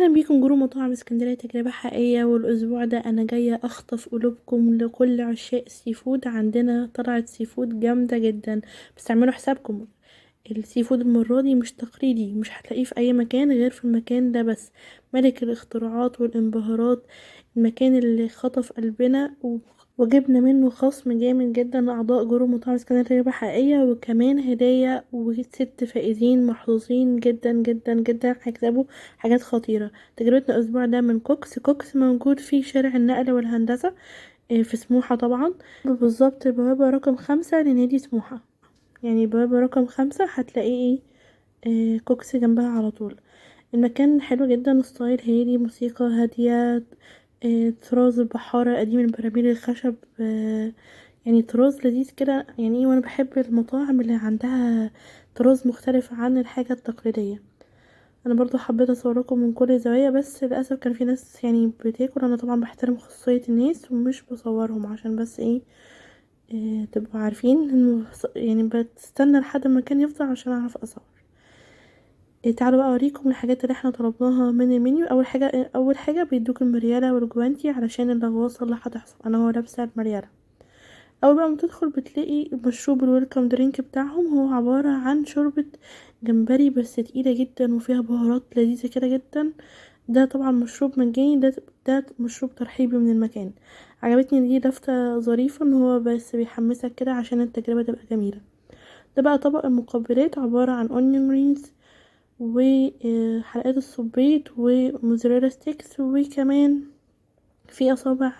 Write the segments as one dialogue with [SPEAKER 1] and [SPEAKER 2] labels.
[SPEAKER 1] اهلا بيكم group مطاعم اسكندرية تجربه حقيقيه. والاسبوع ده انا جاية اخطف قلوبكم لكل عشاق ال seafood. عندنا طلعت seafood جامدة جدا، بس اعملوا حسابكم، ال seafood المرة دي مش تقليدي، مش هتلاقيه في اي مكان غير في المكان ده بس. ملك الاختراعات والانبهارات، المكان اللي خطف قلبنا وجبنا منه خصم جامد جدا لأعضاء group مطاعم اسكندرية تجربة حقيقية، وكمان هدايا وست فائزين محظوظين جدا جدا جدا هيكسبوا حاجات خطيرة. تجربتنا الأسبوع ده من كوكس. كوكس موجود في شارع النقل والهندسة، في سموحة طبعا، بالظبط البوابة رقم 5 لنادي سموحة، يعني بوابة رقم 5 هتلاقيه كوكس جنبها على طول. المكان حلو جدا، style هادي، موسيقى هادية، طراز البحارة القديم، البراميل الخشب، طراز لذيذ كده. وانا بحب المطاعم اللي عندها طراز مختلف عن الحاجة التقليدية. انا برضو حبيت اصوركم من كل زاوية، بس للاسف كان في ناس بتاكل، انا طبعا بحترم خصوصية الناس ومش بصورهم عشان بس تبقوا عارفين انه بتستنى لحد ما المكان يفضى عشان اعرف اصور. تعالوا بقى اوريكم الحاجات اللي احنا طلبناها من المنيو. اول حاجة بيدوك المريالة والجوانتي علشان اللغواصة اللي هتحصل. انا هو لابسة المريالة. اول بقى ما تدخل بتلاقي مشروب ال welcome drink بتاعهم، هو عبارة عن شوربة جمبري بس تقيلة جدا وفيها بهارات لذيذة كده جدا. ده طبعا مشروب مجاني، ده مشروب ترحيبي من المكان. عجبتني دي لفتة ظريفة ان هو بس بيحمسك كده عشان التجربة تبقى جميلة. ده بقى طبق المقبلات، عبارة عن onion rings وحلقات الصبيط و mozzarella sticks، وكمان في اصابع،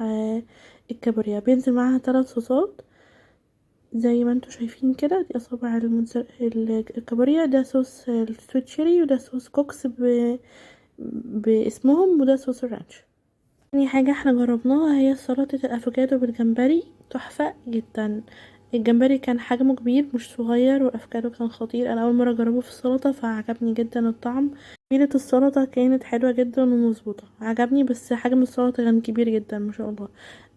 [SPEAKER 1] الكابوريا. بينزل معاها 3 صوصات زي ما انتوا شايفين كده. دي اصابع الكابوريا، ده صوص ال sweet chili، وده صوص كوكس باسمهم، وده صوص ال ranch. تاني حاجة احنا جربناها هي سلطة الافوكادو بالجمبري، تحفة جدا. الجمبري كان حجمه كبير مش صغير، والافوكادو كان خطير. انا اول مرة اجربه في السلطة فعجبني جدا الطعم. تتبيلة السلطة كانت حلوة جدا ومظبوطة، عجبني، بس حجم السلطة كان كبير جدا ما شاء الله.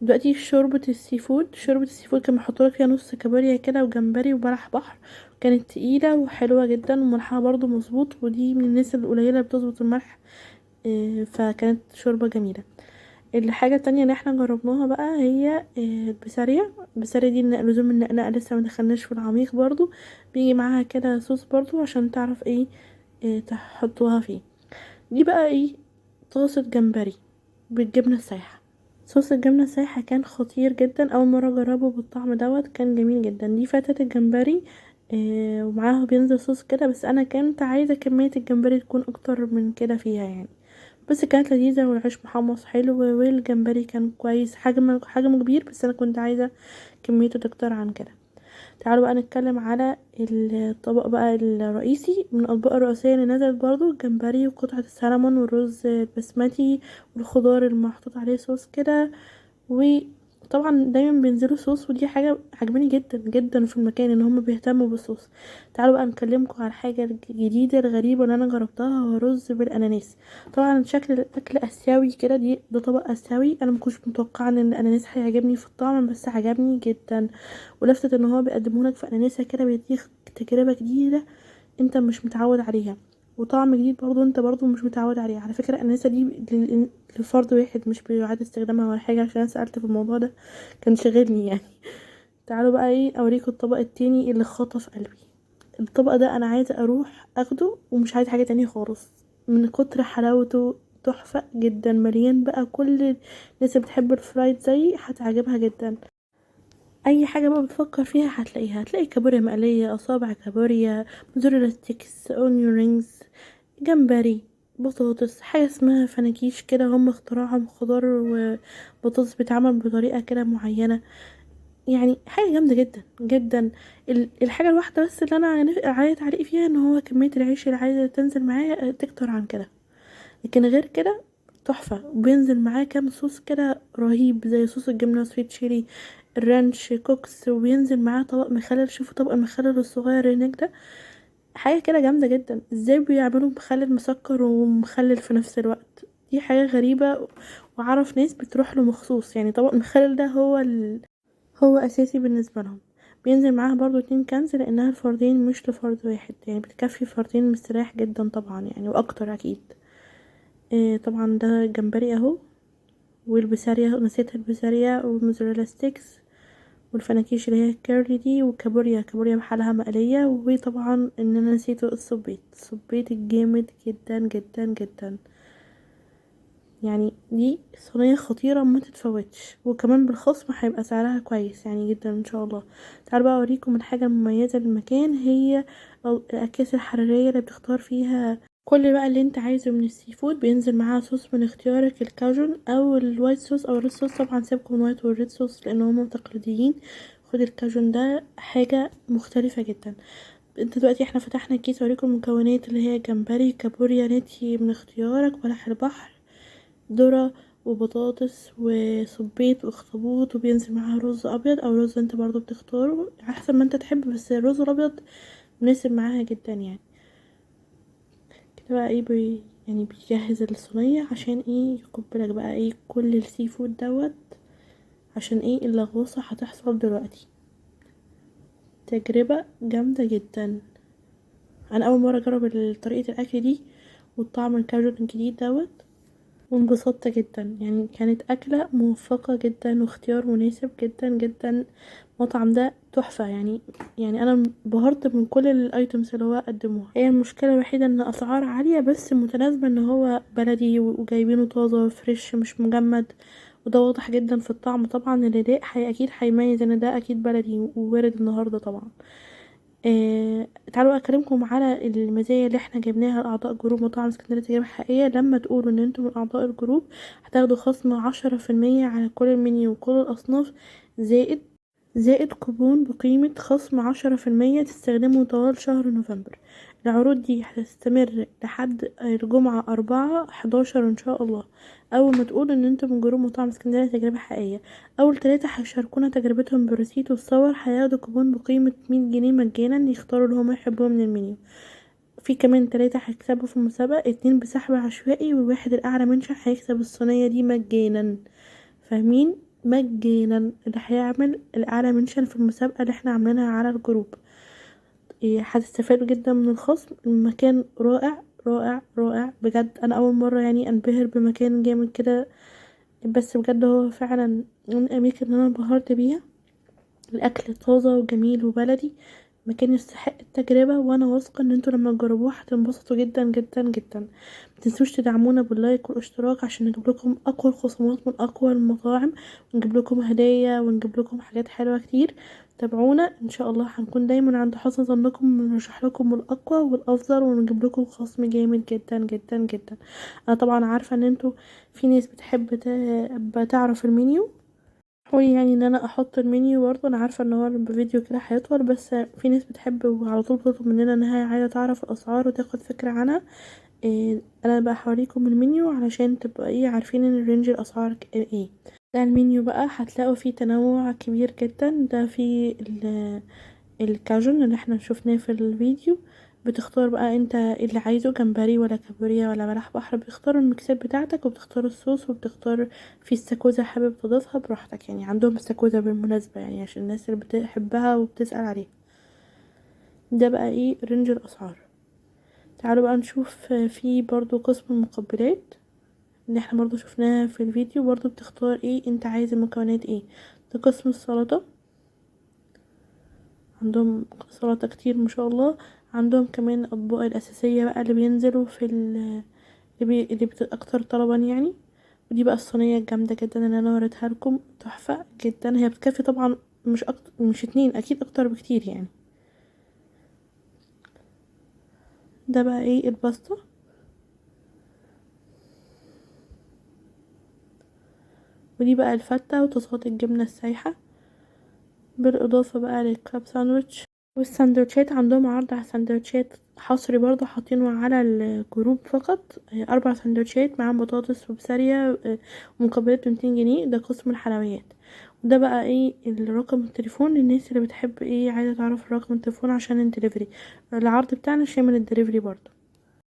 [SPEAKER 1] دلوقتي شوربة ال seafood، شوربة ال seafood كان محطولك فيها نص كابوريا كده وجمبري وبلح بحر، كانت تقيلة وحلوة جدا وملحها برضو مظبوط، ودي من الناس القليلة اللي بتظبط الملح، فكانت شوربة جميلة. الحاجة التانية اللي احنا جربناها بقى هي، البسارية. البسارية دي لزوم النقنقة، لسه ما دخلناش في العميق برضو. بيجي معاها كده صوص برضو عشان تعرف تحطوها فيه. دي بقى طاسة جمبري بالجبنة السايحة. صوص الجبنة السايحة كان خطير جدا، أول مرة أجربه بالطعم دوت، كان جميل جدا. دي فتة الجمبري، ومعاها بينزل صوص كده، بس أنا كنت عايزة كمية الجمبري تكون أكتر من كده فيها، بس كانت لذيذة، والعيش محمص حلو، والجمبري كان كويس، حجمه كبير، بس أنا كنت عايزة كميته تكتر عن كده. تعالوا بقى نتكلم على الطبق بقى الرئيسي. من الأطباق الرئيسية اللي نزلت برضو الجمبري وقطعة السلمون والرز البسمتي والخضار المحطوط عليه صوص كده، وطبعا دايما بينزلوا صوص، ودي حاجة عجباني جدا جدا في المكان ان هم بيهتموا بالصوص. تعالوا بقى نكلمكم على الحاجة الجديدة الغريبة اللي انا جربتها، هو رز بالاناناس. طبعا شكل الاكل اسيوي كده، ده طبق اسيوي. انا ما كنتش متوقعه ان الاناناس هيعجبني في الطعم، بس عجبني جدا. ولفتة ان هو بيقدمه لك في اناناسه كده بيديك تجربه جديدة انت مش متعود عليها، وطعم جديد برضو انت برضو مش متعود عليه. على فكرة الاناناسه دي لفرد واحد، مش بيعاد استخدامها ولا حاجة، عشان انا سالت في الموضوع ده كان شاغلني. تعالوا بقى اوريكم الطبق التاني اللي خطف قلبي. الطبق ده انا عايزه اروح اخده ومش عايزه حاجة تانية خالص، من كتر حلاوته. تحفة جدا، مليان بقى. كل الناس اللي بتحب الفرايد زيي هتعجبها جدا. اي حاجة بقى بتفكر فيها هتلاقيها. هتلاقي كابوريا مقلية، اصابع كابوريا، mozzarella sticks، onion rings، جمبري، بطاطس، حاجة اسمها فناكيش كده، هم اختراعهم خضار وبطاطس بيتعمل بطريقة كده معينة، حاجة جامدة جدا جدا. الحاجة الواحدة بس اللي انا عايزه تعليق فيها ان هو كمية العيش اللي عايزه تنزل معايا تكتر عن كده، لكن غير كده تحفة. وبينزل معاه كام صوص كده رهيب، زي صوص الجبنة sweet chili، ال ranch، كوكس، وبينزل معاه طبق مخلل. شوفوا طبق المخلل الصغير هناك ده، حاجة كده جامدة جدا. ازاي بيعملوا مخلل مسكر ومخلل في نفس الوقت؟ دي حاجة غريبة، وعرف ناس بتروح له مخصوص، طبق المخلل ده هو اساسي بالنسبة لهم. بينزل معاها برضو 2 كنز، لانها الفردين مش لفرد واحد، بتكفي فردين مستريح جدا طبعا، واكتر اكيد. طبعا ده جمبري اهو، والبسارية نسيت البسارية، وال mozzarella sticks، والفناكيش اللي هي ال curly دي، وكابوريا، كابوريا بحالها مقلية. وطبعا ان انا نسيته السبيط، السبيط الجامد جدا جدا جدا. دي صينية خطيرة ما تتفوتش، وكمان بالخصم هيبقى سعرها كويس جدا ان شاء الله. تعالوا بقى اوريكم الحاجة المميزة للمكان، هي الاكياس الحرارية اللي بتختار فيها كل بقى اللي انت عايزه من ال seafood. بينزل معاها صوص من اختيارك، ال Cajun او ال white sauce او ال red sauce. طبعا سيبكم من ال white وال red sauce لان هما تقليديين، خد ال Cajun ده حاجة مختلفة جدا. انت دلوقتي احنا فتحنا الكيس اوريكم المكونات اللي هي جمبري، كابوريا، نتي من اختيارك، بلح البحر، ذرة وبطاطس وصبيط واخطبوط، وبينزل معاها رز ابيض او رز انت برضو بتختاره على حسب ما انت تحب، بس الرز الابيض مناسب معاها جدا. كده بقى ايه بي يعني بيجهز الصينية عشان ايه يكب لك بقى ايه كل ال seafood دوت، عشان ايه اللغوصة هتحصل دلوقتي. تجربة جامدة جدا، انا اول مرة اجرب طريقة الاكل دي والطعم ال Cajun الجديد دوت، وانبسطت جدا. كانت اكلة موفقة جدا واختيار مناسب جدا جدا. المطعم ده تحفة، انا انبهرت من كل ال items اللي هو قدموها. هي المشكلة الوحيدة ان اسعار عالية، بس متناسبة ان هو بلدي وجايبينه طازة fresh مش مجمد، وده واضح جدا في الطعم. طبعا اللي ده اكيد هيميز ان ده اكيد بلدي ووارد النهارده طبعا. تعالوا اكلمكم على المزايا اللي احنا جبناها لاعضاء جروب مطاعم اسكندريه تجربه حقيقيه. لما تقولوا ان انتم من اعضاء الجروب هتاخدوا خصم 10% على كل المنيو وكل الاصناف، زائد كوبون بقيمة خصم 10% تستخدمه طوال شهر نوفمبر. العروض دي هتستمر لحد الجمعة 4/11 ان شاء الله. اول ما تقولوا ان انتم من جروب مطاعم اسكندرية تجربة حقيقية، اول 3 هيشاركونا تجربتهم بال receipt والصور، هياخدوا كوبون بقيمة 100 جنيه مجانا يختاروا اللي هما يحبوه من المنيو. في كمان 3 هيكسبوا في المسابقة، 2 بسحب عشوائي، والواحد الاعلى mention هيكسب الصينية دي مجانا. فاهمين؟ مجانا اللي هيعمل الاعلى mention في المسابقة اللي احنا عاملينها على الجروب. هتستفادوا جدا من الخصم. المكان رائع رائع رائع بجد، انا اول مرة انبهر بمكان جامد كده، بس بجد هو فعلا من الاماكن اللي انا انبهرت بيها. الاكل طازة وجميل وبلدي، مكان يستحق التجربة، وانا واثقة ان انتوا لما تجربوه هتنبسطوا جدا جدا جدا. متنسوش تدعمونا باللايك والاشتراك عشان نجيب لكم اقوى الخصومات من اقوى المطاعم، ونجيب لكم هدايا ونجيب لكم حاجات حلوة كتير. تابعونا ان شاء الله، هنكون دايما عند حسن ظنكم ونرشح لكم الاقوى والافضل، ونجيب لكم خصم جامد جدا جدا جدا. انا طبعا عارفة ان انتوا في ناس بتحب تعرف المنيو، حاولي ان انا احط المنيو برضه، انا عارفه ان هو الفيديو كده هيطول، بس في ناس بتحب وعلى طول بتطلب مننا انها عايزه تعرف الاسعار وتاخد فكره عنها. انا بقى هوريكم المنيو علشان تبقوا عارفين ان ال range الاسعار ايه. ده المنيو بقى هتلاقوا فيه تنوع كبير جدا. ده فيه ال Cajun اللي احنا شفناه في الفيديو، بتختار بقى انت اللي عايزه، جمبري ولا كابوريا ولا بلح بحر، بتختار الميكسات بتاعتك وبتختار الصوص وبتختار في استاكوزا حابب تضيفها براحتك. عندهم استاكوزا بالمناسبة، عشان الناس اللي بتحبها وبتسأل عليها. ده بقى range الاسعار. تعالوا بقى نشوف في برضو قسم المقبلات اللي احنا برضو شفناها في الفيديو، برضو بتختار ايه انت عايز المكونات ايه. ده قسم السلطة، عندهم سلطة كتير ما شاء الله. عندهم كمان الاطباق الاساسية بقى اللي بينزلوا في اللي اكتر طلبا. ودي بقى الصينية الجامدة جدا اللي انا وريتها لكم، تحفة جدا. هي بتكفي طبعا مش 2، اكيد اكتر بكتير. ده بقى الباستا. ودي بقى الفتة وطاسات الجبنة السايحة، بالاضافة بقى للكراب ساندويتش والسندوتشات. عندهم عرض على السندوتشات حصري برضه حاطينه على الجروب فقط، 4 سندوتشات معاهم بطاطس وبسارية، ومقبلات بمتين جنيه. ده قسم الحلويات. وده بقى الرقم التليفون للناس اللي بتحب عايزة تعرف رقم التليفون عشان الدليفري. العرض بتاعنا شامل الدليفري برضه.